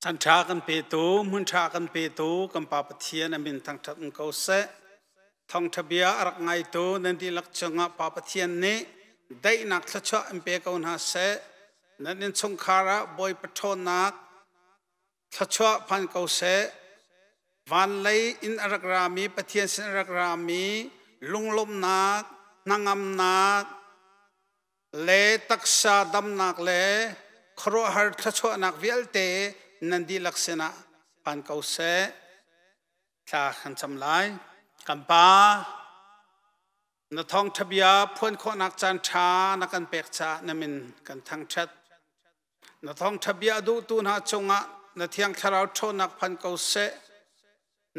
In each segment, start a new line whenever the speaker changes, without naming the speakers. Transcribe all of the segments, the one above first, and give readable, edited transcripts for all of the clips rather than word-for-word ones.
Chan ṭha kan petu, hmun ṭha kan petu kan Pa Pathian a min thangṭhat in ko seh. Thawngṭha bia a rak ngaitu nan dihlak cungah Pa Pathian nih daihnak thluachuah in pe ko hna seh. Nan innchungkhar ah Bawipa ṭhawnnak thluachuah phan ko seh. Van lei in a rak rami Pathian sin a rak rami lunglawmhnak, hnangamnak, le taksa damnak le khuaruahhar thluachuahnak vialte nan dihlak sinah phan ko seh. Thla kan cam lai. Kan Pa, na thawngṭha bia phuan khawhnak caan ṭha na kan pek caah na min kan thangṭhat. Na thawngṭha bia a duhtu hna cungah na Thiang Thlarau ṭhawnnak phan ko seh.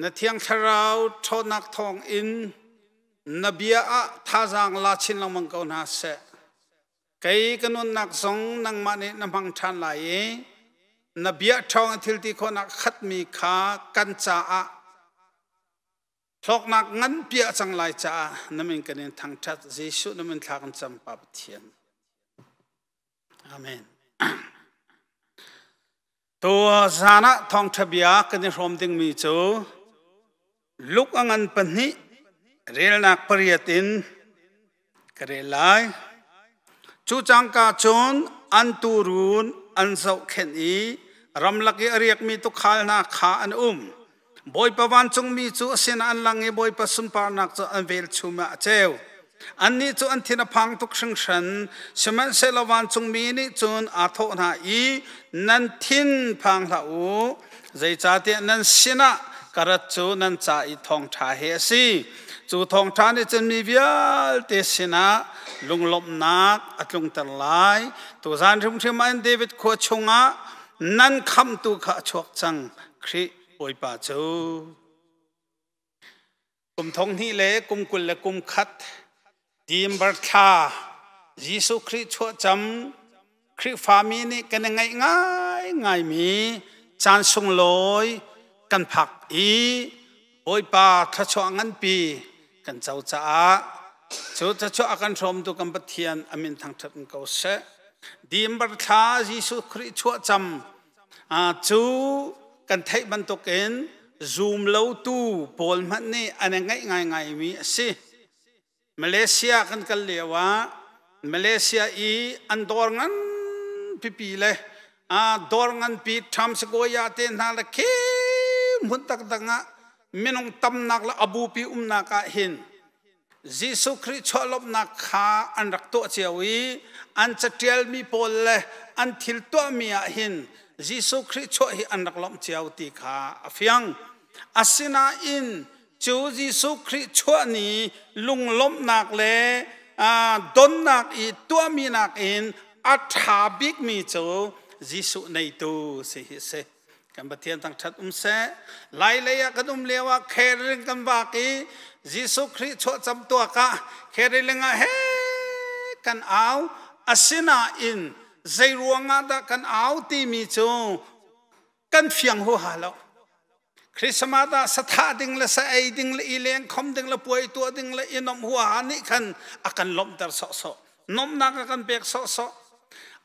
Na Thiang Thlarau ṭhawnnak thawngin na bia ah thazaang la chin lengmang ko hna seh. Kei ka nunnak zong nangmah nih na hmang ṭhan lai i na bia ṭhawng in thil ti khawhnak khatmi kha kan caah hlawknak nganpi a cang lai caah na min kan in thangṭhat. Jesuh na min thla kan cam Pa Pathian. Amen. Tu zan ah thawngṭha bia kan i hrawm dingmi cu Luke a ngan pahnih relnak pariat in ka rel lai. Cu cangka cun an tuurun an zohkhenh i ramlak i a riakmi tuukhal hna kha an um. Bawipa vancungmi cu a sinah an lang i Bawipa sunparnak cu an velchum ah a ceu. Annih cu an thin a phang tuk hringhran, sihmanhsehlaw vancungmi nih cun aa thawh hna i, Nan thin phang hlah u, zeicahtiah nan sinah ka rat cu nan ca i thawngṭha he a si. Cu thawngṭha nih cun mi vialte sinah lunglawmhnak a tlungter lai. Tuzan hrimhrim ah in David khua chungah nan khamhtu kha a chuak cang, Khrih Bawipa cu. Kum thong hnih le kum kul le kum khat December thla Jesuh Khrih chuahcam Khrihfami nih kan i ngaih ngaingaimi caan sunglawi kan phak i Bawipa thluachuah nganpi kan co caah cu thluachuah a kan hrawmtu kan Pathian a min thangṭhat in ko seh. December thla Jesuh Khrih chuahcam Cu kan theih bantukin zum lotu pawl hmanh nih an i ngaih ngaingaimi a si. Malaysia kan kal lio ah Malaysia i an dawr ngan pipi le dawr nganpi Times Square te hna le khi hmun taktak ah minung tamnak le a bupi umnak ah hin Jesuh Khrih chuahlawmhnak kha an rak tuah cio i an caṭialmi pawl le an thil tuahmi ah hin Jesuh Khrih chuah hi an rak lawmh cio ti kha a fiang. Asinain cu Jesuh Khrih chuah ni lunglawmhnak le donnak i tuahmi nakin a ṭha bikmi cu Jesuh neitu si hi a si. Kan Pathian thangṭhat um seh. Lai lei ah kan um lio ah Kherin kan vak i Jesuh Khrih chuahcam tuak ah Kheriling ah he kan au. Asinain zei ruangah dah kan au timi cu kan fiang huaha lo. Christmas ah sathah ding le sa ei ding le i leng khom ding le puai tuah ding le i nomh huaha nih khan a kan lawmhter sawhsawh. Nomhnak a kan pek sawhsawh.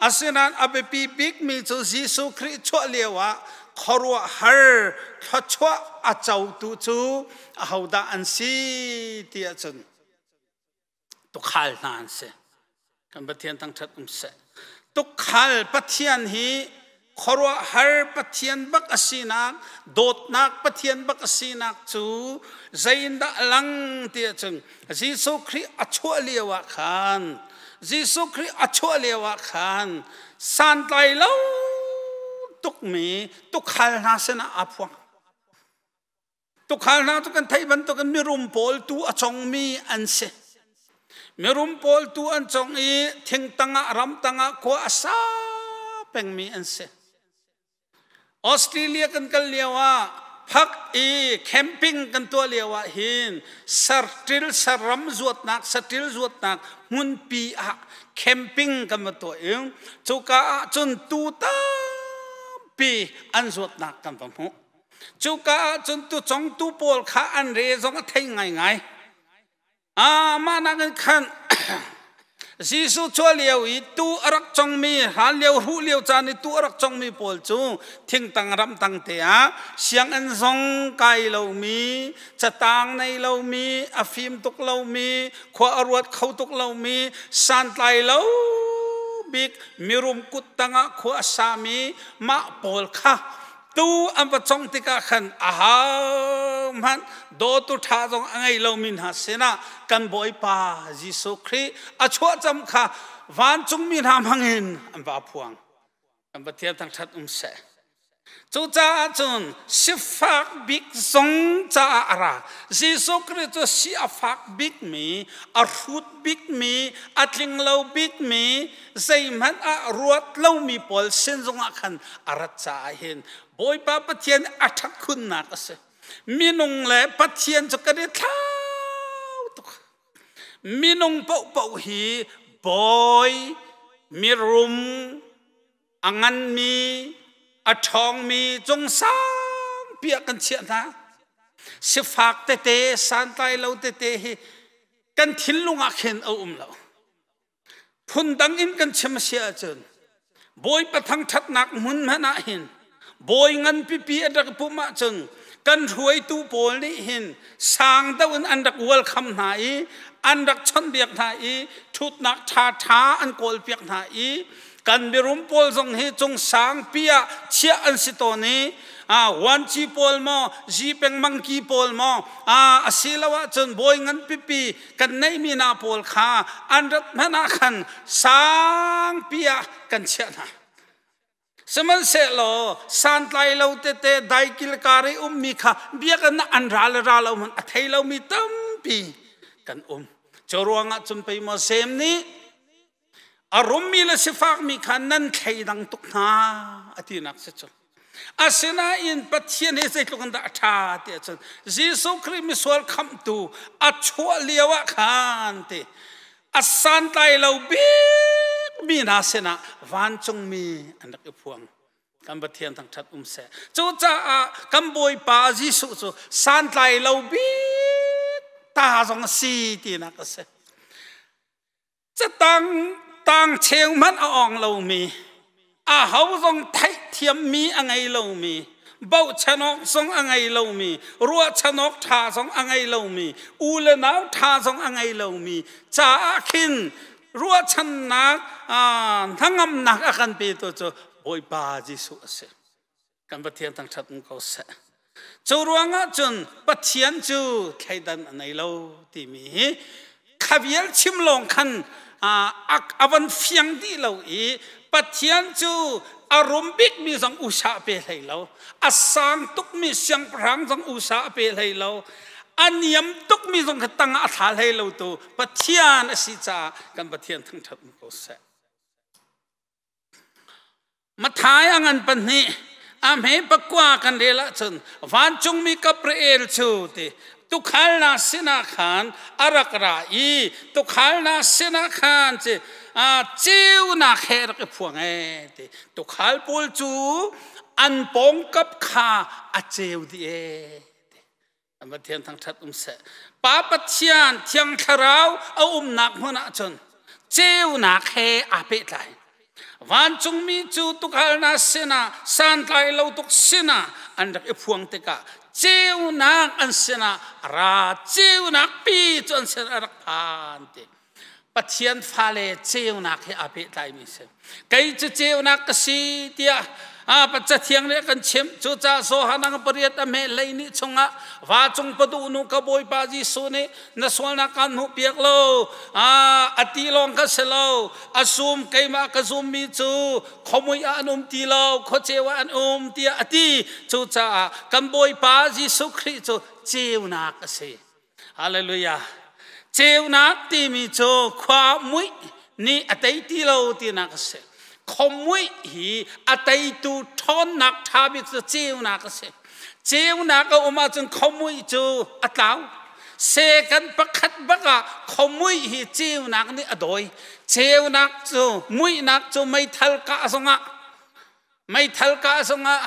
Asinain a biapi bikmi cu Jesuh Khrih chuah lioah khuaruahhar thluachuah a cotu cu ahodah an si ti ahcun tuukhal hna an si. Kan Pathian thangṭhat um seh. Tuukhal Pathian hi khuaruahhar Pathian bak a sinak, dawtnak Pathian bak a sinak cu zeiindah a lang ti ahcun Jesuh Khrih a chuah lio ah khan Jesuh Khrih a chuah lio ah khan santlai lo tukmi tukhal hna sinah aa phuang. Tukhal hna cu kan theih bantukin mirum pawl tu a congmi an si. Mirum pawl tu an cong i thing tangah ram tangah khua a sa pengmi an si. Australia kan kal lio ah phak i camping kan tuah lio ah hin sartil saram zuatnak satil zuatnak hmunpi ah camping kan va tuah i cuka ah cun tu tampi an zuatnak kan va hmuh. Cuka ah cun tucongtu pawl kha an re zong a thei ngaingai. Mah nakin khan Jesuh chuah lio i tu a rak congmi, hlan lio hruh lio caan i tu a rak congmi pawl cu thingtang ramtang te ah sianginn zong kai lomi, catang nei lomi, a fim tuk lomi, khua a ruat kho tuk lomi, santlai lo bik mirum kut tangah khua a sami mah pawl kha tu an va cong tikah khan ahohmanh dawtu ṭha zong a ngei lomi hna sinah kan Bawipa Jesuh Khrih a chuahcam kha vancungmi hna hmangin an va phuang. Kan Pathian thangṭhat um seh. Cucaah cun sifak bik zong caah a ra. Jesuh Khrih cu si a fak bikmi, a hrut bikmi, a tling lo bikmi, zeihmanh ah ruat lomi pawl sin zongah khan a rat caah hin Bawipa Pathian a ṭhat khunnak a si. Minung le Pathian cu kan i thlau tuk. Minung paohpaoh hi bawi, mirum, a nganmi, a ṭhawngmi cung sangpi ah kan chiah hna. Sifak tete, santlai lo tete hi kan thinlung ah khin a um lo. Phundang in kan chim a si ahcun Bawipa thangṭhatnak hmun hmanh ah hin bawi ngan pipi a rak pumh ahcun kan hruaitu pawl nih hin sang deuh in an rak welcome hna i an rak chawnhbiak hna i ṭhutnak ṭhaṭha an kawlpiak hna i kan mirum pawl zong hi cung sangpi ah chiah an si tawn i Wanci pawl maw Zipeng mangki pawl maw asiloah cun bawi ngan pipi kan neihmi hna pawl kha an rat hmanh ah khan sangpi ah kan chiah hna. Sihmanhsehlaw santlai lo tete daikil kar i ummi kha biakinn ah an ra le ra lo hmanh a thei lomi tampi kan um. Cu ruangah cun pei maw Sem nih a rummi le sifakmi kha nan thleidang tuk hna a tinak si cu. Asinain Pathian hi zeitluk in dah a ṭha ti ahcun Jesuh Khrih misual khamhtu a chuah lio ah khan ti a santlai lo bikmi hna sinah vancungmi an rak i phuang. Kan Pathian thangṭhat um seh. Cucaah kan Bawipa Jesuh cu santlai lo bik ta zong a si tinak a si. Catang tang cheu hmanh a awng lomi, aho zong theihthiammi a ngei lomi, bochan awk zong a ngei lomi, ruahchan awk ṭha zong a ngei lomi, u le nau ṭha zong a ngei lomi caah khin ruahchannak hnangamnak a kan petu cu Bawipa Jesuh a si. Kan Pathian thangṭhat um ko seh. Cu ruangah cun Pathian cu thleidan a nei lo timi hi khavial chim lawng khan a van fiang dih lo i Pathian cu a rum bikmi zong usa a pe hlei lo, a sang tukmi siangpahrang zong usa a pe hlei lo, a niam tukmi zong kha tangah a thla hlei lo tu Pathian a si caah kan Pathian thangṭhat um ko seh. Mathai a ngan pahnih a hme pakua kan rel ahcun vancungmi Gabriel cu ti tukhal na sinah khan a rak ra i tukhal na sinah khan ci ceunak he rak i phuang e ti tukhal pawl cu an pawngkap kha a ceu dih e ti Pathian thangṭhat um seh. Pa Pathian Thiang Thlarau a umnak hmun ahcun ceunak he aa pehtlai. Vancungmi cu tukhalnak sinah santlai lo tuk sinah an rak i phuang tikah ceunak an sinah ra ceunak pi cu an sinah a rak phan ti. Pathian fale ceunak he aa pehtlaimi si. Kei cu ceunak ka si tiah Cathiang nih a kan chimh. Cucaah Johan ang pariat a hme hlei nih chungah vacung paduh nu ka Bawipa Jesuh nih na sualnak kaan hmuhpiak lo. A ti lawng ka si lo. A zum keimah ka zummi cu khuamui ah an um ti lo, khuaceu ah an um tiah a ti. Cucaah kan Bawipa Jesuh Khrih cu ceunak a si. Hallelujah. Ceunak timi cu khua muih nih a tei ti lo tinak a si. Khomuih hi a teitu ṭhawnnak ṭha bik cu ceunak a si. Ceunak a um ahcun khomuih cu a tlau. Second pakhat bak ah khomuih hi ceunak nih a dawi. Ceunak cu muihnak cu meithal kah zongah meithal kah zongah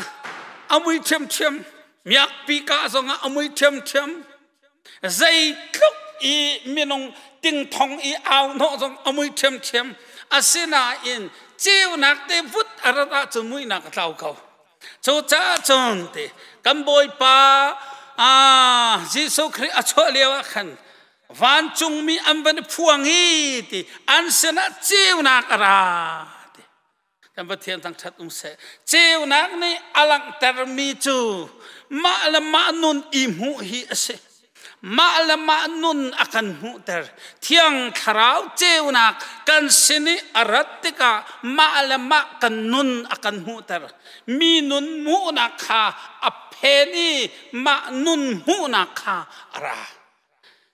a mui ṭhiamṭhiam, miakpi kah zongah a mui ṭhiamṭhiam. Zeitluk i minung tingthong i au hnawh zong a mui ṭhiamṭhiam. Asinain ceunak te vut a rat ahcun muihnak a tlau ko. Cucaah cun ti kan Bawipa Jesuh Khrih a chuah lio ah khan vancungmi an van i phuang i ti an sinah ceunak a ra ti. Kan Pathian thangṭhat um seh. Ceunak nih a langhtermi cu mah le mah nun i hmuh hi a si. Mah le mah nun a kan hmuhter. Thiang Thlarau ceunak kan sin i a rat tikah mah le mah kan nun a kan hmuhter. Mi nun hmuhnak kha a phen i mah nun hmuhnak kha a ra.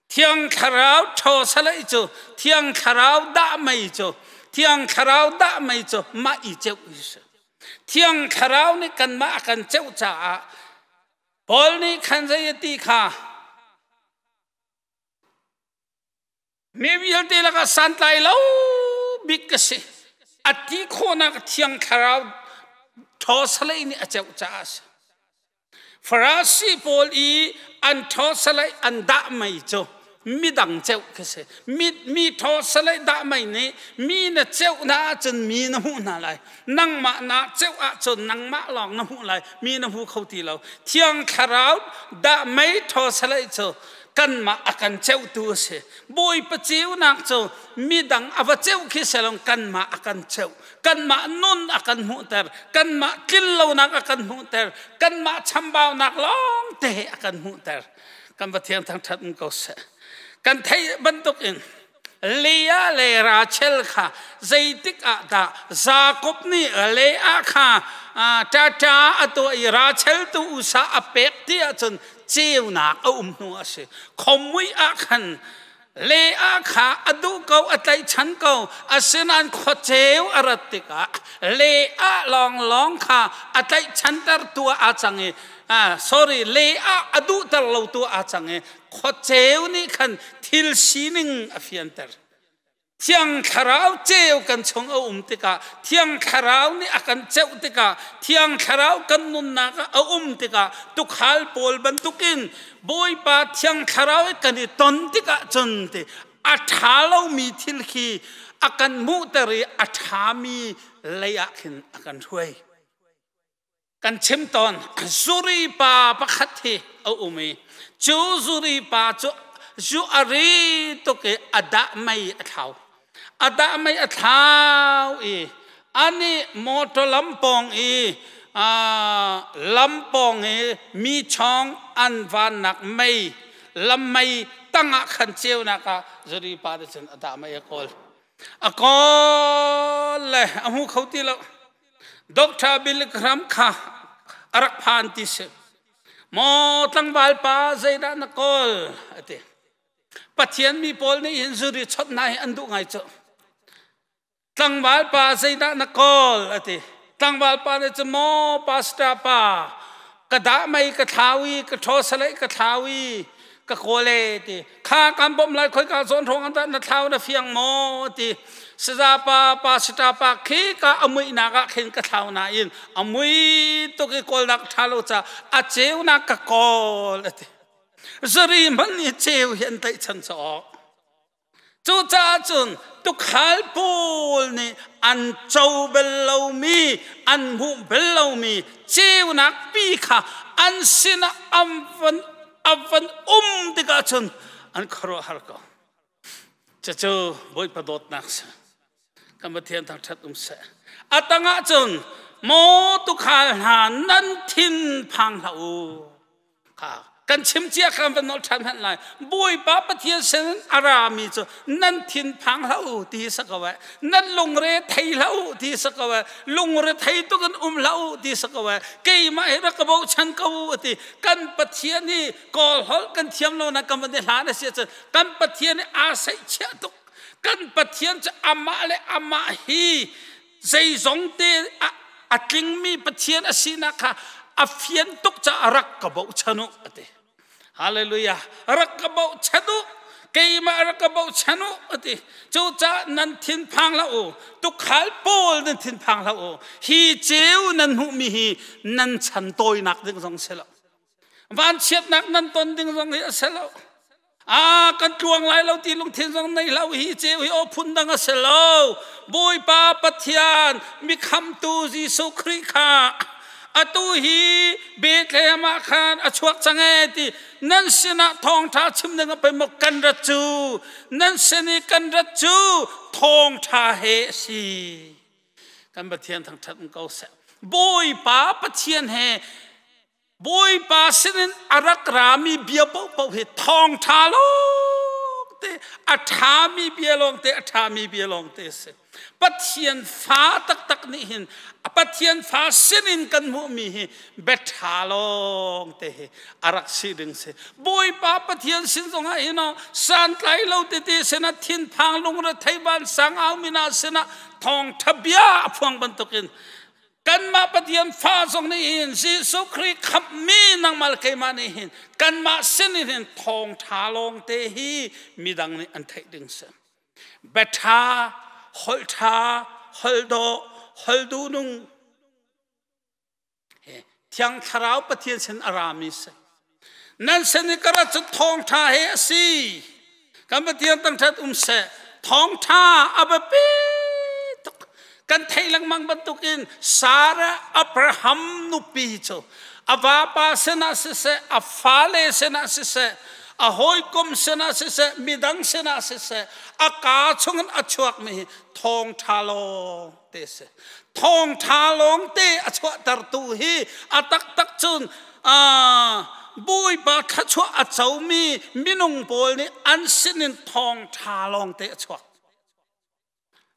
Thiang Thlarau ṭhaw salai cu Thiang Thlarau dah mei cu Thiang Thlarau dah mei cu mah i ceuh hi si. Thiang Thlarau nih kanmah a kan ceuh caah Paul nih khan zei a ti kha mi vialte lakah santlai lo bik ka si. A ti khawhnak Thiang Thlarau ṭhaw salai nih a ceuh caah a si. Farasi pawl i an ṭhaw salai an dah mei cu midang ceuh khi si. Mi ṭhaw salai dah mei nih mi na ceuh hna ahcun mi na hmuh hna lai. Nangmah na ceuh ahcun nangmah lawng na hmuh lai. Mi na hmu kho ti lo. Thiang Thlarau dah mei ṭhaw salai cu kanmah a kan ceuhtu a si. Bawipa ceunak cu midang a va ceuh khi selong kanmah a kan ceuh. Kanmah nun a kan hmuhter. Kanmah tlinlonak a kan hmuhter. Kanmah chambaunak lawng te a kan hmuhter. Kan Pathian thangṭhat in ko seh. Kan theih bantukin Leah le Rachel kha zeitik ah dah Jakob nih Leah kha ṭaṭa a tuah i Rachel tu usa a pek ti ahcun ceunak a um hnu a si. Khomui ah khan Leah kha a duh ko, a tlaihchan ko, asinain khuaceu a rat tikah Leah lawnglawng kha a tlaihchanter tu ah aa cang i sorry Leah a duhter lo tu ah aa cang i khuaceu nih khan thil sining a fianter. Thiang Thlarau ceu kan chung a um tikah, Thiang Thlarau nih a kan ceuh tikah, Thiang Thlarau kan nunnak ah a um tikah, tukhal pawl bantukin Bawipa Thiang Thlarau i kan i ton tikah cun ti a ṭha lomi thil khi a kan hmuhter i a ṭhami lei ah khin a kan hruai. Kan chim tawn zuri pa pakhat hi a um i cu zuri pa cu zu a ri tuk i a dah mei a thlau. A dah mei a thlau i ani motor lampawng i lampawng i mi chawng an vannak mei lam mei tangah khan ceunak ah zuri pa nih cun a dah mei a kawl. A kawl le a hmu kho ti lo. Doctor Billy Graham kha a rak phan ti si. Maw tlangval pa zeidah na kawl a ti. Pathian mi pawl nih hin zuri chawt hna hi an duh ngai cu. Tlangval pa zeidah na kawl a ti. Tlangval pa nih cun maw pastor pa ka dah mei ka thlau i ka ṭhaw salai ka thlau i ka kawl e ti kha kan bawmh lai khoi ka zawn hrawng an na thlau na fiang maw ti saza pa pastor pa khi ka a muihnak ah khin ka thlau nain a mui tuk i kawlnak ṭha lo ca a ceunak ka kawl a ti zari hmanh nih ceu hi an tlaihchan caw Cucaah cun tukhal pawl nih an co bal lomi, an hmuh bal lomi ceunak pi kha an sinah an van um tikah cun an khuaruahhar ko. Cucu Bawipa dawtnak si. Kan Pathian thangṭhat um seh. A tangah cun maw tukhal hna nan thin phang hlah u. Kha kan chim cia kha van nawl ṭhan hmanh lai. Bawipa Pathian sin a rami cu nan thin phang hlah u ti sa ko eh. Nan lungre thei hlah u ti sa ko eh. Lungre thei tuk in um hlah u ti sa ko eh. Keimah hi rak ka bochan ko u ti. Kan Pathian hi kawl holh kan thiam lo na kan van i hlan a si ahcun kan Pathian hi aa seihchiah tuk. Kan Pathian cu amah le amah hi zeizong te a tlingmi Pathian a sinak kha a fian tuk caah rak ka bochan u a ti. Hallelujah. Rak ka bochan u. Keimah rak ka bochan u a ti. Cucaah nan thin phang hlah u. Tukhal pawl nan thin phang hlah u. Hi ceu nan hmuhmi hi nan chan tawinak ding zong si lo. Vanchiatnak nan ton ding zong hi a si lo. A kan tluang lai lo ti lungthin zong nei lo hi ceu hi aw phun dang a si lo. Bawipa Pathian mikhamtu Jesuh Khrih kha atu hi Bethlehem ah khan a chuak cang e ti nan sinah thawngṭha chim ding a pei maw kan rat cu nan sin i kan rat cu thawngṭha he a si. Kan Pathian thangṭhat ko seh. Bawipa Pathian he Bawipa sinin a rak rami bia paohpaoh hi thawngṭha lawngte, a ṭhami bia lawngte, a ṭhami bia lawngte a si. Pathian fa taktak nih hin Pathian fa sinin kan hmuhmi hi biaṭha lawngte hi a rak si ding si. Bawipa Pathian sin zongah hin santlai lo tete sinah thinphang lungrethei vansang aumi hna sinah thawngṭha bia a phuang bantukin Kanmah Pathian fa zong nih hin Jesuh Khrih khamhmi nangmah le keimah nih hin kanmah sin in hin thawngṭha lawngte hi midang nih an theih ding si. Biaṭha, holh ṭha, holh dawh, holh duhnung he Thiang Thlarau Pathian sin a rami si. Nan sin i ka rat cu thawngṭha he a si. Kan Pathian tangṭhat um seh. Thawngṭha a biapi tuk. Kan theih lengmang bantukin Sarah Abraham nupi cu a vapa sinah siseh, a fale sinah siseh, a hawikom sinah siseh, midang sinah siseh, a kaa chungin a chuakmi hi thawngṭha lawng te si. Thawngṭha lawng te a chuahtertu hi a taktak cun Bawipa thluachuah a comi minung pawl nih an sinin thawngṭha lawngte a chuak.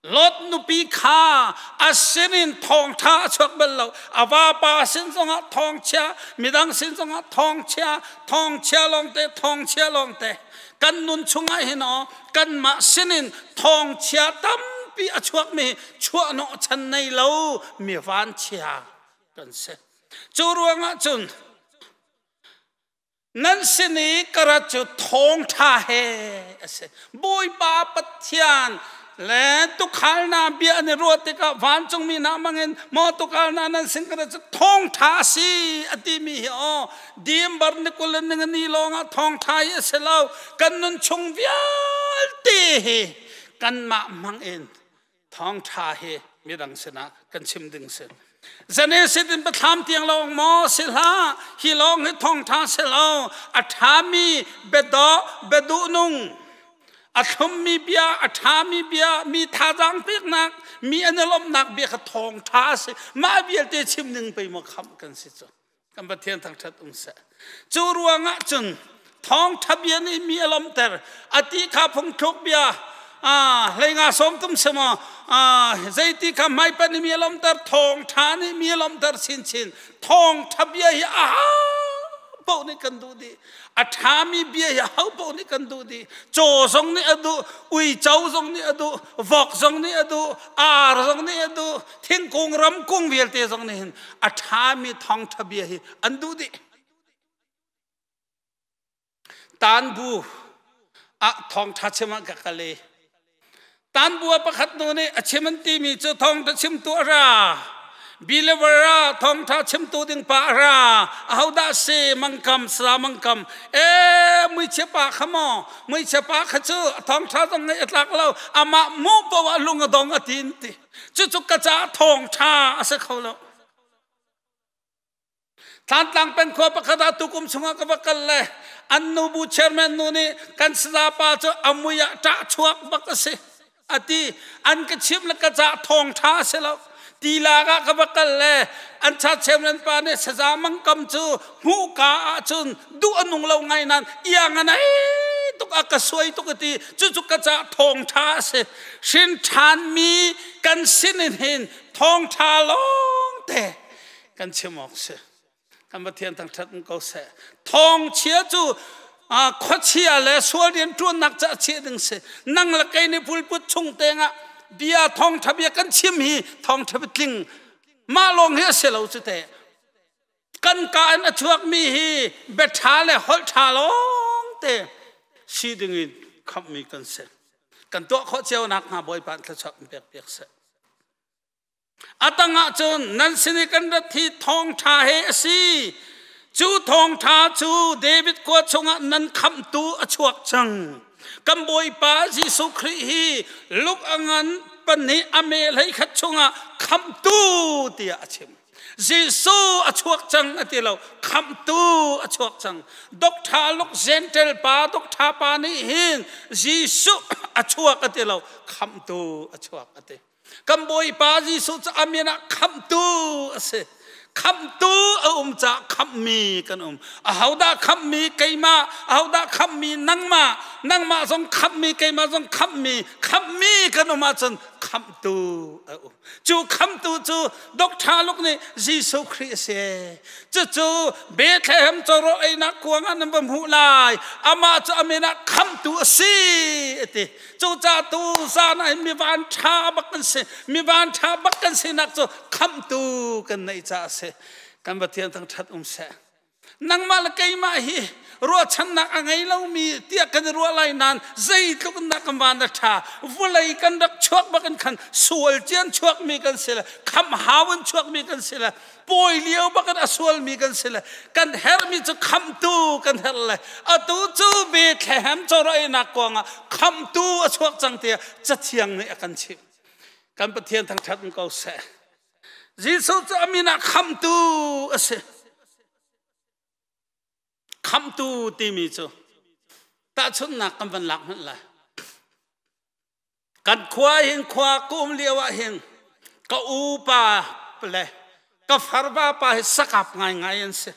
Lot nupi kha a sinin thawngṭha a chuak bal lo. A vapa sin zongah thawngchia, midang sin zongah thawngchia, thawngchia lawngte, thawngchia lawngte. Kan nun chungah hin aw kanmah sinin thawngchia tampi a chuakmi chuahhnawh chan nei lo mi vanchia kan si. Cu ruangah cun nan sin i ka rat cu thawngṭha he a si. Bawipa Pathian le tukhal hna bia an i ruah tikah vancungmi hna hmangin maw tukhal hna nan sin ka rat cu thawngṭha a si a timi hi aw December ni 20 le ni lawngah thawngṭha hi a si lo. Kan nun chung vialte hi kanmah hmangin thawngṭha hi midang sinah kan chim ding si. Genesis in pathlam tiang lawng maw si hlah, hi lawng hi thawngṭha si lo, a ṭhami biadawh, biaduhnung, a thlummi bia, a ṭhami bia, mi thazaang peknak, mi an i lawmhnak bia kha thawngṭha a si. Mah vialte chim ning pei maw khamh kan si cu. Kan Pathian thangṭhat um seh. Cu ruangah cun thawngṭha bia nih mi a lawmhter. A ti kha phungthluk bia hleinga sawm tum si maw zeiti kha hmaipan nih mi a lawmhter thawngṭha nih mi a lawmhter chinchin. Thawngṭha bia hi a paoh nih kan duh dih. A ṭhami bia hi ho paoh nih kan duh dih. Caw zong nih a duh, uico zong nih a duh, vok zong nih a duh, ar zong nih a duh, thingkung ramkung vialte zong nih hin a ṭhami thawngṭha bia hi an duh dih. Tanbu ah thawngṭha chim ah ka kal i tanbu ah pakhat nu nih a chim an timi cu thawngṭha chimtu a ra believer ah thawngṭha chimtu ding pa a ra ahodah si mangkam sa mangkam e muichia pa kha maw muichia pa kha cu thawngṭha zong ngeih a tlak lo amah mu poah lung a dong a tin ti Cucu ka caah thawngṭha a si kho lo. Thlantlang peng khua pakhat ah tukum chungah ka va kal le an nubu chairman nu nih kan sazapa cu a mui ah ṭah chuak bak a si a ti. An ka chimh le ka caah thawngṭha a si lo. Tilak ah ka va kal le an cha chairman pa nih saza mangkam cu hmuhka ahcun duh a nung lo ngai nain iang a nei tuk a ka suai tuk a ti. Cucu ka caah thawngṭha a si. Hrin ṭhanmi kan sin in hin thawngṭha lawngte kan chim awk si. Kan Pathian thangṭhat ko seh. Thawngchia cu khuachia le sual rian ṭuannak ca chiah ding si. Nang le kei nih pulput chung tengah bia thawngṭha bia kan chim hi thawngṭha tling mah lawng hi a si lo cu teh. Kan ka in a chuakmi hi biaṭha le holh ṭha lawngte si ding in khamhmi kan si. Kan tuah khawh cio nakhnga Bawipa thluachuah in pek piak seh. A tang ah cun nan sin i kan rat hi thawngṭha he a si. Cu thawngṭha cu David David khua chungah nan khamhtu a chuak cang. Kan Bawipa Jesuh Khrih hi luk a ngan pahnih a me hlei khat chungah khamhtu tiah a chim. Jesuh a chuak cang a ti lo, khamhtu a chuak cang. Doctor Luke Gentle pa, Doctor pa nih hin Jesuh a chuak a ti lo, khamhtu a chuak a ti. Kan Bawipa Jesuh cu a min ah khamhtu a si. Khamhtu a um caah khamhmi kan um. Ahodah khamhmi keimah, ahodah khamhmi nangmah, nangmah zong khamhmi keimah zong khamhmi, khamhmi kan um ahcun khamhtu a um. Cu khamhtu cu Doctor Luke nih Jesuh Khrih a si. Cucu Bethlehem cawrawl einak kuang ah nan va hmuh lai. Amah cu a min ah khamhtu a si a ti. Cucaah tu zan ah hin mi van ṭha bak kan si. Mi van ṭha bak kan sinak cu khamhtu kan neih caah a si. Kan Pathian thangṭhat um seh. Nangmah le keimah hi ruahchannak a ngei lomi tiah kan i ruah lai nain zeitluk in dah kan van a ṭha. Vulei kan rak chuak bak in khan sual cian chuakmi kan si le khamh hau in chuakmi kan si le pawi lio bak in a sualmi kan si le kan herhmi cu khamhtu kan herh le atu cu Bethlehem cawraihnak kuangah khamhtu a chuak cang tiah cathiang nih a kan chimh. Kan Pathian thangṭhat ko seh. Jesuh cu a min ah khamhtu a si. Khamhtu timi cu tahchunhnak kan van lak hmanh lai. Kan khua hin khua ka um lio ah hin ka upa le ka farva pa hi sakap ngaingai an si.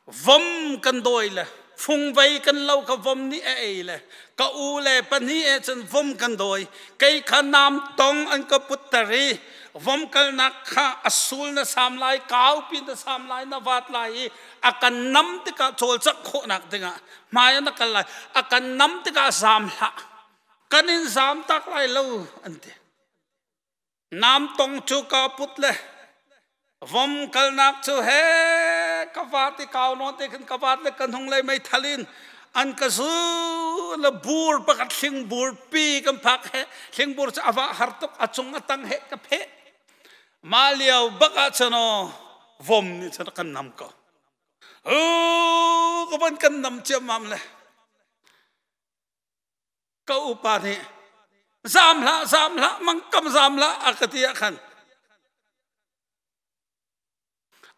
Vom kan dawi le fungvei kan lo ka vom nih a ei le ka u le pahnih eh cun vom kan dawi. Kei kha nam tong an ka putter i vom kalnak kha a sul na sam lai, kaupi na sam lai, na vat lai i a kan nam tikah cawlcangh khawhnak dingah hmai ah na kal lai. A kan nam tikah zaam hlah. Kan in zaam tak lai lo an ti. Nam tong cu ka put le vom kalnak cu he ka vat i kau nawn te khan ka vat le ka hnung lei meithal in an ka zu le bur pakhat hling bur pi kan phak he hling bur cu a va har tuk a cung a tang he ka pheh mah lio bak ah cun vom nih cun kan nam ko ka van kan nam ciammam le ka upa nih zam hlah zam hlah mangkam zam hlah a ka ti ah khan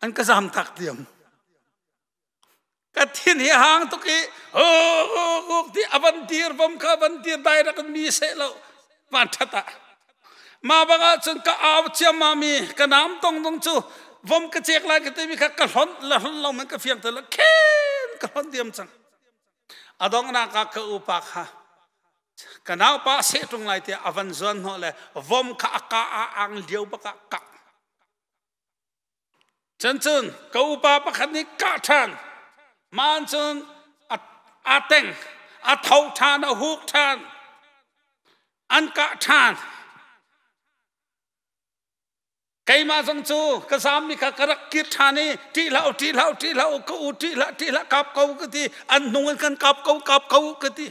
an ka zam tak diam ka thin hi hang tuk i ti avan dir vom kha van dir dai rak mi seh lo van that ah ma bang ah cun ka au chiam ma mi ka nam tong dong cu vom ka cek lai ka ti mi kha ka hlon la hlon lo man ka fiang te lo khen ka hlon diam cang a donghnak ah ka upa kha ka naupa seh ṭung lai tiah a van zuan hnawh le vom kha a ka ah ang lio bak ah kah cun cun ka upa pakhat nih kah ṭhan man cun a teng a tho ṭhan a huk ṭhan an kah ṭhan Keimah zong cu ka zaammi kha ka rak kir ṭhan i ṭih hlah u, ṭih hlah u, ṭih hlah u, ka u ṭih hlah, ṭih hlah, kap ko ka ti. An hnung in kan kap ko, kap ko u ka ti.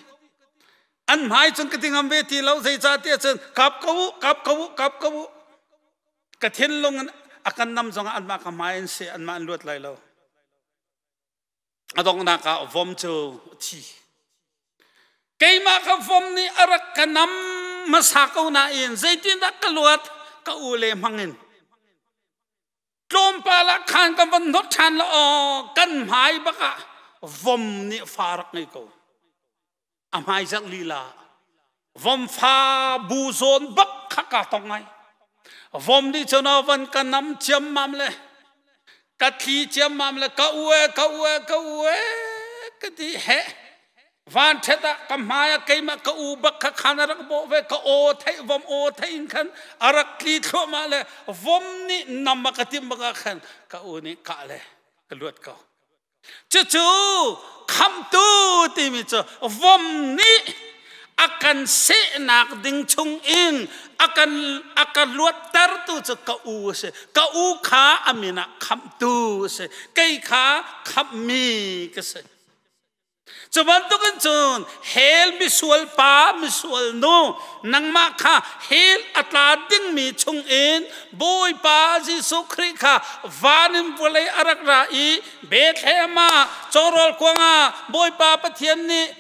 An hmai cun ka ti ngam ve ti lo, zeicahtiah cun kap ko u, kap ko u, kap ko u. Ka thinlung in a kan nam zongah anmah ka hmai an si, anmah an luat lai lo. A donghnak ah vom cu a thi. Keimah ka vom nih a rak ka nam hmasa ko nain zeitindah ka luat ka u le hmangin. Tlawmpal ah khan kan van hnawt ṭhan la aw kan hmai bak ah vom nih fa rak ngei ko. A hmai zarh lila vomfa bu zawn bak kha ka tong ngai. Vom nih cun a van ka nam ciammam le ka thli ciammam le ka u e ka u e ka u e ka ti he van ṭhet ah ka hmai ah keimah ka u bak kha khan a rak bawh ve ka aw theih vom aw theih in khan a rak tli thluahmah le vom nih nam a ka timh bak ah khan ka u nih kah le ka luat ko. Cucu khamhtu timi cu vom nih a kan sehnak ding chung in a kan a ka luattertu cu ka u a si. Ka u kha a min ah khamhtu a si. Kei kha khamhmi ka si. Cu bantukin cun hell misual pa misual nu nangmah kha hell a tla dingmi chungin Bawipa Jesuh Khrih kha van in vawlei a rak ra i Bethlehem ah cawrawl kuang ah Bawipa Pathian nih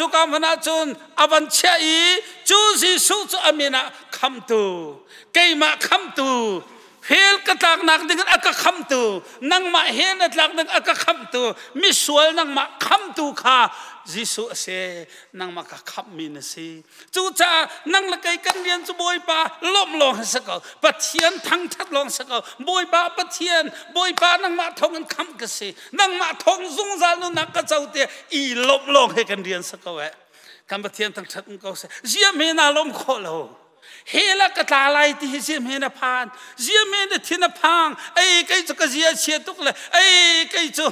cuka hmun ah cun a van chiah i cu Jesuh cu a min ah khamtu keimah khamtu hell ka tlaknak ding in a ka khamtu nangmah hell na tlak ding a ka khamtu misual nangmah khamtu kha Jesuh a si. Nangmah ka khamhmi na si. Cucaah nang le kei kan rian cu Bawipa lawmh lawng hi si ko, Pathian thangthat lawng si ko. Bawipa Pathian, Bawipa nangmah thawng in khamh ka si, nangmah thawng zungzal nunnak ka co tiah i lawmh lawng hi kan rian si ko eh. Kan Pathian thangthat um ko seh. Ziam he naa lawm khawh lo. Hell ah ka tla lai ti hi ziam he na phan, ziam he na thin a phang. Ei kei cu ka zia chia tuk le ei kei cu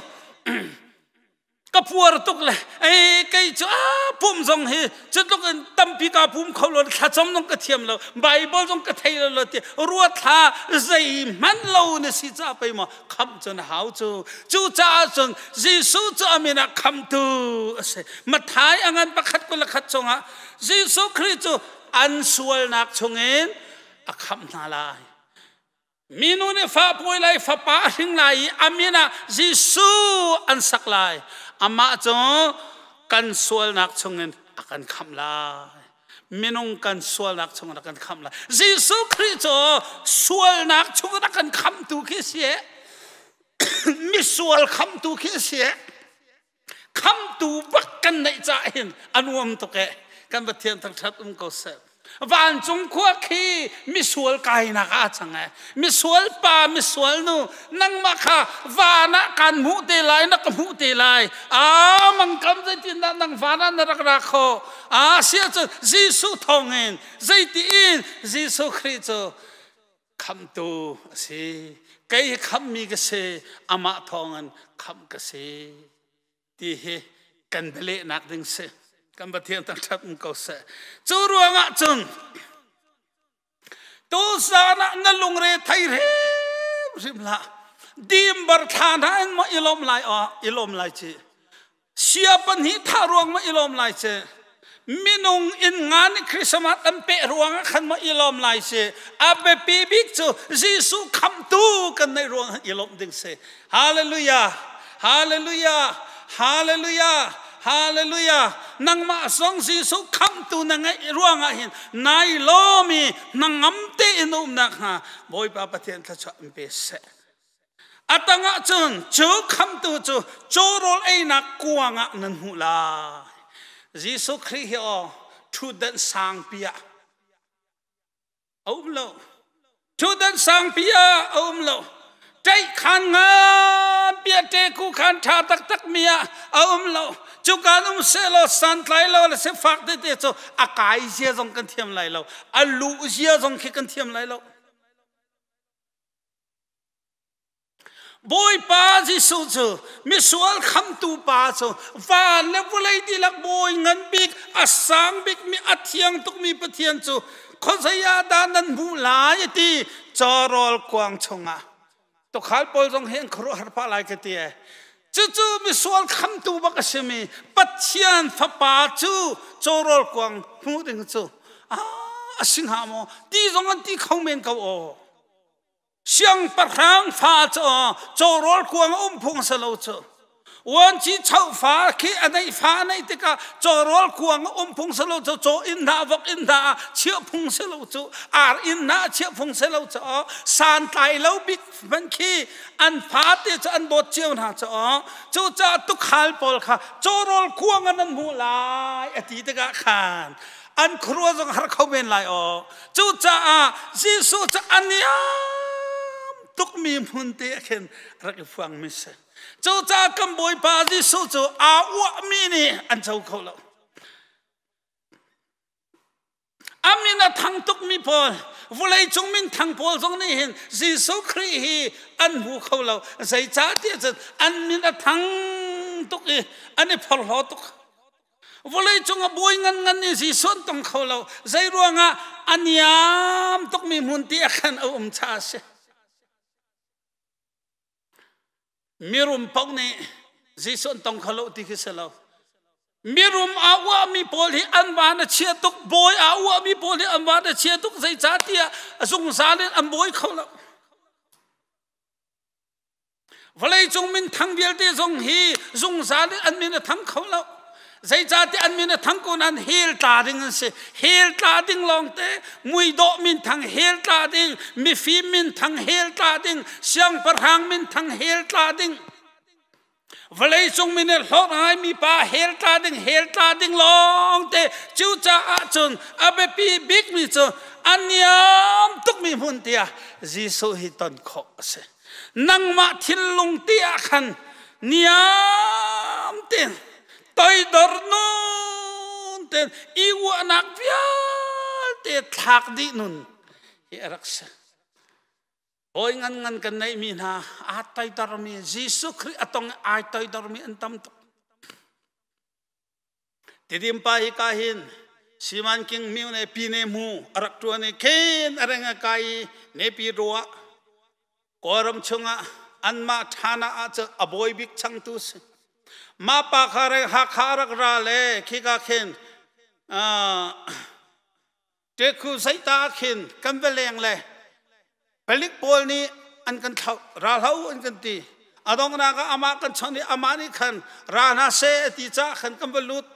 ka puar tuk le ei kei cu a pum zong hi cu tluk in tampi ka pum kho lo, thlacam zong ka thiam lo, Bible zong ka thei lo lo ti ruat thla zei hman lo na si ca pei maw khamh cu na hau cu. Cu caah cun Jesuh cu a min ah khamtu a si. Matthai a ngan 1:21 chungah Jesuh Khrih cu an sualnak chungin a khamh hna lai. Minu nih fa pawi lai, fapa a hring lai i a min ah Jesuh an sak lai. Amah cu kan sualnak chungin a kan khamh lai. Minung kan sualnak chungin a kan khamh lai. Jesuh Khrih cu sualnak chungin a kan khamhtu khi si. Misual khamhtu khi si. Khamtu bak kan neih caah hin a nuam tuk eh. Kan Pathian thangṭhat um ko seh. Vancung khua khi misual kainak ah a cang eh. Misual pa, misual nu, nangmah kha van ah kan hmuh te lai, na ka hmuh te lai. Aa mangkam zeitindah nang van ah na rak ra kho? Aa si ahcun Jesuh thawngin zeitiin Jesuh Khrih cu khamtu a si. Kei hi khammi ka si, amah thawngin khamh ka si ti hi kan bialehnak ding si. Kan Pathian thangṭhat um ko seh. Cu ruangah cun tuzaan ah na lungre thei hrimhrim hlah. Dimbar thla hna in maw i lawm lai aw i lawm lai ci. Sia pahnih thah ruang ma i lawm lai ci. Minung inn nga nih Christmas an peh ruang ah khan ma i lawm lai si. A biapi bik cu Jesuh khamhtu kan neih ruang ah i lawmh ding si. Hallelujah! Hallelujah! Hallelujah! Hallelujah! Nangmah zong Jesuh khamhtu na ngeih ruang ah hin nai lawm i hnangam tein na um nakhnga Bawipa Pathian thluachuah in pe seh. A tangah cun cu khamtu cu cawrawl einak kuang ah nan hmuh lai. Jesuh Khrih hi aw ṭhutdan sangpi ah a um lo. Ṭhutdan sangpi ah a um lo. Ṭeihkhan nganpi ah ṭeku khan ṭha taktak mi ah a um lo. Cukaan um sehlaw santlai lo le sifak tete cu a kai zia zong kan thiam lai lo. A luh zia zong khi kan thiam lai lo. Bawipa Jesuh cu misual khamtu pa cu van le vawlei dihlak bawi ngan bik a sang bikmi a thiang tukmi Pathian cu khuazei ah dah nan hmuh lai a ti. Cawrawl kuang chungah tukhal pawl zong hi an khuaruahhar pah lai ka ti ee. Cucu misual khamtu bak a simi Pathian fapa cu cawrawl kuang hmuh ding cu a si hnga maw ti zong an ti kho men ko aw. Siangpahrang fa cu cawrawl kuang a um phung si lo cu. Uanci choh fa khi a neih fa a neih tikah cawrawl kuang a um phung si lo cu, caw inn hna vok inn hna ah chiah phung si lo cu, ar inn hna ah chiah phung si lo cu, santlai lo bik hmanh khi an fate cu an dawt cio hna cu. Cucaah tukhal pawl kha cawrawl kuang ah nan hmuh lai a ti tikah khan an khuaruah zong har kho men lai aw. Cucaah Jesuh cu a niam tukmi hmun te ah khin rak i fuangmi si. Cucaah kan Bawipa Jesuh cu aa uahmi nih an co kho lo. A min a thang tukmi pawl, vawleicung minthang pawl zong nih hin Jesuh Khrih hi an hmu kho lo. Zeicahtiah cun an min a thang tuk i an i phorhlaw tuk. Vawleicung a bawi nganngan nih Jesuh an tong kho lo. Zei ruangah a niam tukmi hmun ti ah khan a um caah a si. Mirum paoh nih Jesuh an tong kho lo ti khi si lo. Mirum aa uahmi pawl hi an van a chia tuk, bawi aa uahmi pawl hi an van a chia tuk, zeicahtiah zungzal in an bawi kho lo. Vawleicung minthang vialte zong hi zungzal in an min a thang kho lo. Zeicahtiah an min a thang ko nain hell tla ding an si. Hell tla ding lawngte, muidawh minthang hell tla ding, mifim minthang hell tla ding, siangpahrang minthang hell tla ding. Vawleicung mi nih hlawt ngaimi pa hell tla ding hell tla ding lawngte. Cucaah cun a biapi bikmi cu a niam tukmi hmun tiah Jesuh hi ton khawh a si. Nangmah thinlung ti ah khan niam tein toidor nun tein i uahnak vialte thlak dih nun hi a rak si. Hawi ngan ngan kan neihmi hna aa toidormi, Jesuh Khrih a tong ai toidormi an tam tuk. Tidim pa hi ka hin Siman King Myu ne pi ne mu a rak tuan i khen a reng a kai i ne pi ro ah Kawlram chungah anmah ṭhana ah cu a bawi bik changtu si. Mah pa kha reng Hakha rak ra le khika khin Ṭekhu zeita khin kan va leng le palik pawl nih an kan thlauh, ra hlah u an kan ti. A donghnak ah amah kan chawnh i amah nih khan ra hna seh a ti caah khan kan va lut.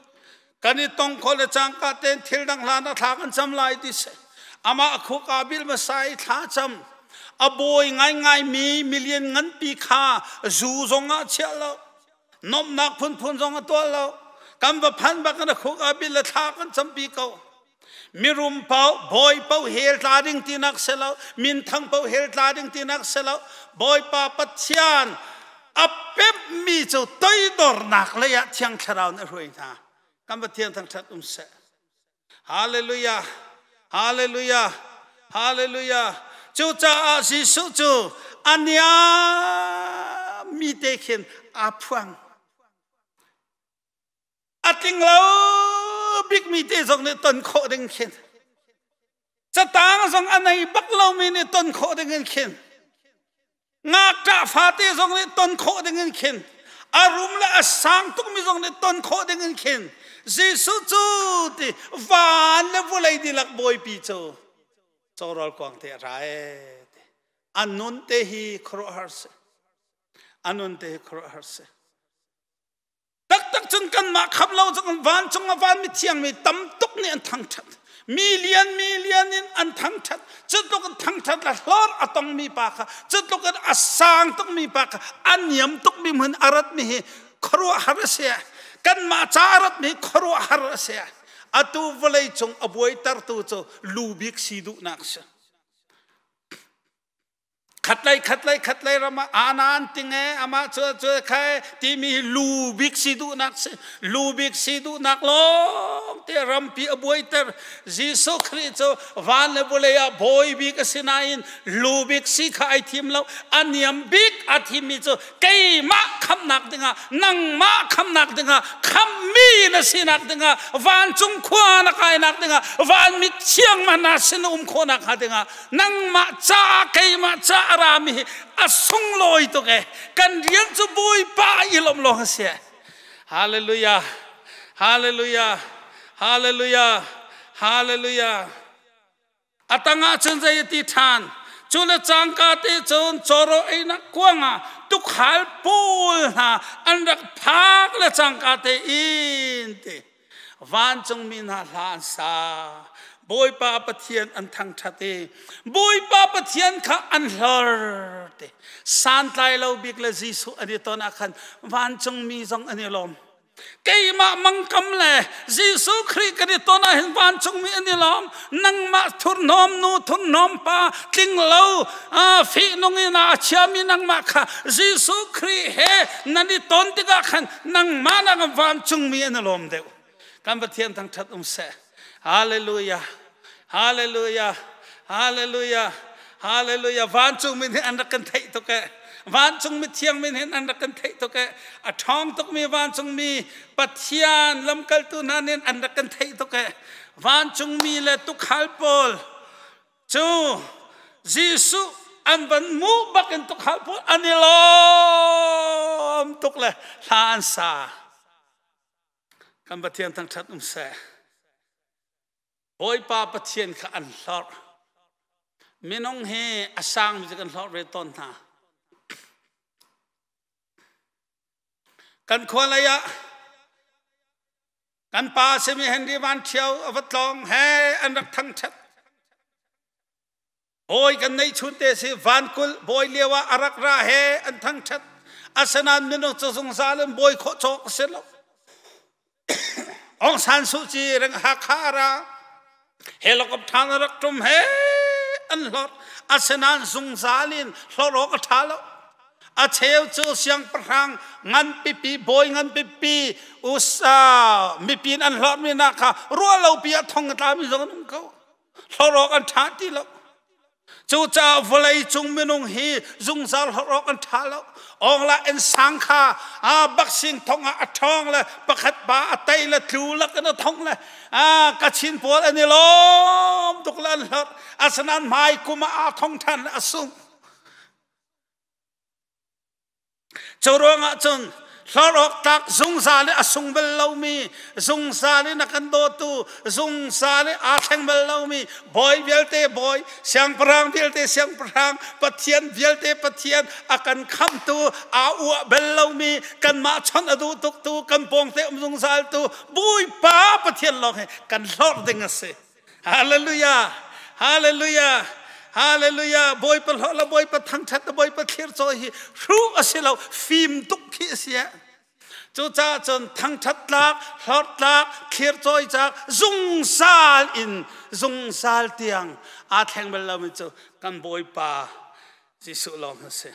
Kan i tong khawh le cangka tein thil dang hlan ah thla kan cam lai ti si. Amah khuk aa bil hmasa i thla cam. A bawi ngaingaimi milian nganpi kha zu zong ah chiah lo. Nomnak phunphun zong a tuah lo. Kan va phan bak in a khuk aa bil le thla kan campi ko. Mirum paoh, bawi paoh hell tla ding tinak si lo, minthang paoh hell tla ding tinak si lo. Bawipa Pathian a pemhmi cu toidornak lei ah Thiang Thlarau nih a hruai hna. Kan Pathian thangṭhat um seh. Hallelujah! Hallelujah! Hallelujah! Cucaah Jesuh cu a niammi te khin aa phuang. A tling lo bikmi te zong nih ton khawh ding khin, catang zong a nei bak lomi nih ton khawh ding in khin, ngakṭah fate zong nih ton khawh ding in khin, a rum le a sang tukmi zong nih ton khawh ding in khin, Jesuh cu ti van le vawlei dihlak bawipi cu cawrawl kuang te a ra ee. A nun te hi khuaruahhar si, a nun te hi khuaruahhar si. Taktak cun kanmah kham lo cun vancung a van mithiang mi tam tuk nih an thangṭhat. Million million in an thangṭhat. Cu tluk in thangṭhat le hlor a tongmi pa kha, cu tluk in a sang tukmi pa kha, a niam tukmi hmun a ratmi hi khuaruahhar a si. Kanmah ca a ratmi khuaruahhar a si. Atu vawlei cung a buaitertu cu lu bik si duhnak a si. Khatlei khatlei khatlei ram ah anan ting e amah cu cu khai timi hi lu bik si duhnak si, lu bik si duhnak lawng te rampi a buaiter. Jesuh Khrih cu van le vawlei ah bawi bik a si nain lu bik si kha ai thim lo. A niam bik a thimmi cu keimah khamnak dingah, nangmah khamnak dingah, khammi na sinak dingah, vancung khua na kainak dingah, van mithiang ma na sin um khawhnak hnga dingah, nangmah caah keimah ca a rami hi a sunglawi tuk e. Kan rian cu Bawipa i lawmh lawng a si. Hallelujah, hallelujah, hallelujah, hallelujah. A tangah cun zei a ti ṭhan? Cu le cangka te cun cawraw einak kuang ah tukhal pawl hna an rak phak le cangka te in ti vancungmi hna hla an sa, Bawipa Pathian an thangṭhat i Bawipa Pathian kha an hlor ti. Santlai lo bik le Jesuh an i ton ah khan vancungmi zong an i lawm. Keimah mangkam le Jesuh Khrih kan i ton ah hin vancungmi an i lawm. Nangmah thurhnawm nu, thurhnawm pa, tling lo fihnung in a chiami nangmah kha Jesuh Khrih he nan i ton tikah khan nangmah nak vancungmi an i lawm deuh. Kan Pathian thangṭhat um seh. Hallelujah, hallelujah, hallelujah, hallelujah. Vancung min hi an rak kan theih tuk e. Vancung mi thiang min hin an rak kan theih tuk e. A ṭhawng tukmi vancung mi Pathian lamkaltu hna nih an rak kan theih tuk e. Vancung mi le tukhal pawl cu Jesuh an van mu bak in tukhal pawl an i lawm tuk le hla an sa. Kan Pathian thangṭhat um seh. Bawipa Pathian kha an hlorh. Minung hi a sangmi cu kan hlorh ve tawn hna. Kan khua lei ah kan pa simi Henry Van Ṭhio a va tlawng he an rak thangṭhat. Bawi kan neihchun te si van kul bawi lio ah a rak ra he an thangṭhat. Asinain minung cu zungzal in bawi khawh cawk a si lo. Aung San Suu Kyi reng Hakha a ra. Helicopter a rak ṭum he an hlorh. Asinain zungzal in hlorh awk a ṭha lo. A cheu cu siangpahrang ngan pipi bawi ngan pipi usa mipi in an hlorhmi nak kha ruah lo pi ah thong a tlami zong an um ko. Hlorh awk an ṭha ti lo. Cucaah vawlei cung minung hi zungzal hlorh awk an ṭha lo. Awngla in sang kha a baksing thong ah a ṭhawng le pakhat pa a tei le tlu lak in a thong le a Kachin pawl an i lawm tuk le an hlorh. Asinain hmai kum ah aa thong ṭhan le a sung. Cu ruangah cun hlorh awk tlak zungzal i a sung bal lomi, zungzal in a kan dawtu, zungzal i aa thleng bal lomi, bawi vialte bawi, siangpahrang vialte siangpahrang, Pathian vialte Pathian, a kan khamtu, aa uah bal lomi, kanmah chawnh a duh tuktu, kan pawngte um zungzaltu, Bawipa Pathian lawng hi kan hlorh ding a si. Hallelujah! Hallelujah! Hallelujah! Bawipa hlawh le Bawipa thangṭhat le Bawipa thlir cawi hi hruh a si lo, fim tuk khi a si. Cucaah cun thangṭhat tlak, hlorh tlak, thlir cawi cak, zungzal in zungzal tiang aa thleng bal lomi cu kan Bawipa Jesuh lawng a si.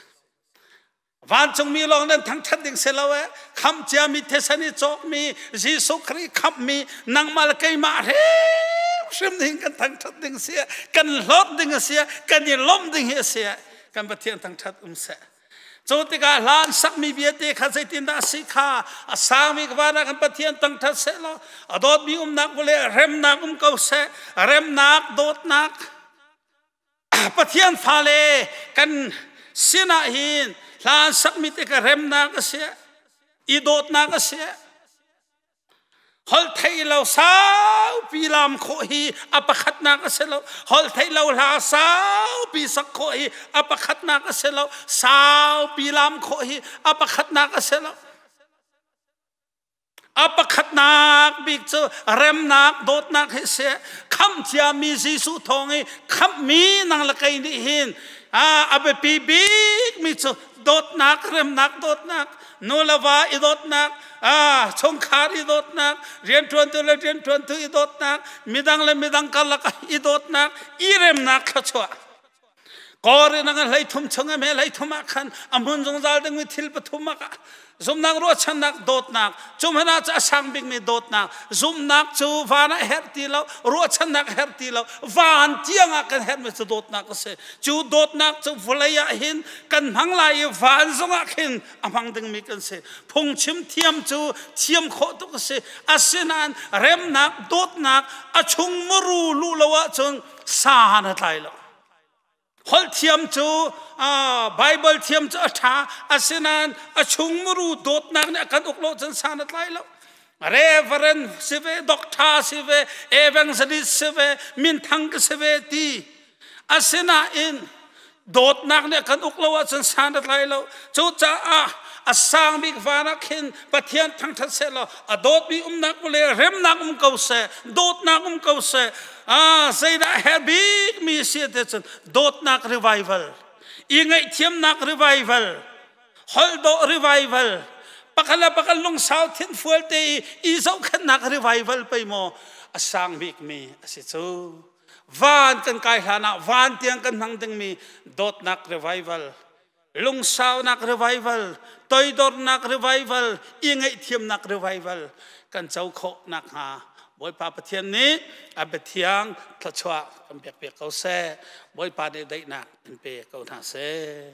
Vancungmi lawng nan thangṭhat ding si lo ee. Khamh ciami thisen i cawkmi Jesuh Khrih khamhmi nangmah le keimah hrimhrim ding kan thangṭhat ding si kan hlawt ding a si kan i lawmh ding hi a si kan Pathian thangṭhat um seh. Cu tikah hlan sakmi vialte kha zeitindah a si kha a sangmi van ah kan Pathian thangṭhat seh law a dawtmi umnak vawlei remnak um ko seh remnak dawtnak Pathian fale kan sinah hin hla an sakmi te ka remnak a si i dawtnak a si holh theih lo saupi lam khawh hi a pakhatnak a si lo holh theih lo hla saupi sak khawh hi a pakhatnak a si lo saupi lam khawh hi a pakhatnak a si lo A pakhatnak bik cu remnak dawtnak hi seh khamh ciami Jesuh thawng i khamhmi nang le kei nih hin a biapi bikmi cu dawtnak remnak dawtnak nu le va i dawtnak chungkhar i dawtnak rianṭuantu le rianṭuantu i dawtnak midang le midang karlak i dawtnak i remnak thluachuah Kawr in a 13 chung a me 13 ah khan a hmun zungzal dingmi thil pathum ah zumnak ruahchannak dawtnak cu hmanh ah cu a sang bikmi dawtnak zumnak cu van ah herh ti lo ruahchannak herh ti lo van tiang ah kan herhmi cu dawtnak a si cu dawtnak cu vawlei ah hin kan hmang lai i van zongah khin a hmang dingmi kan si phungchim thiam cu thiam khawh tuk a si asinain remnak dawtnak a chung muru luh lo ahcun sa na tlai lo holh thiam cu Bible thiam cu a ṭha asinain a chung muru dawtnak nih a kan uk lo cun san a tlai lo reverend si ve doctor si ve evangelist si ve minthang ka si ve ti asinain dawtnak nih a kan uk lo ahcun san a tlai lo cucaah a sang bik van ah khin Pathian thangṭhat seh law a dawtmi umnak le remnak um ko seh dawtnak um ko seh zeidah herh bikmi si te cun dawtnak revival i ngaihthiamnak revival holh dawh revival pakhat le pakhat lungsau thinfual te i i zohkhenhnak revival pei maw a sang bikmi a si cu van kan kai hlan ah van tiang kan hmang dingmi dawtnak revival lungsaunak revival toidornak revival i ngaihthiamnak revival kan co khawh nakhnga Bawipa Pathian nih a biathiang thluachuah kan pek piak ko seh. Bawipa nih daihnak in pe ko hna seh.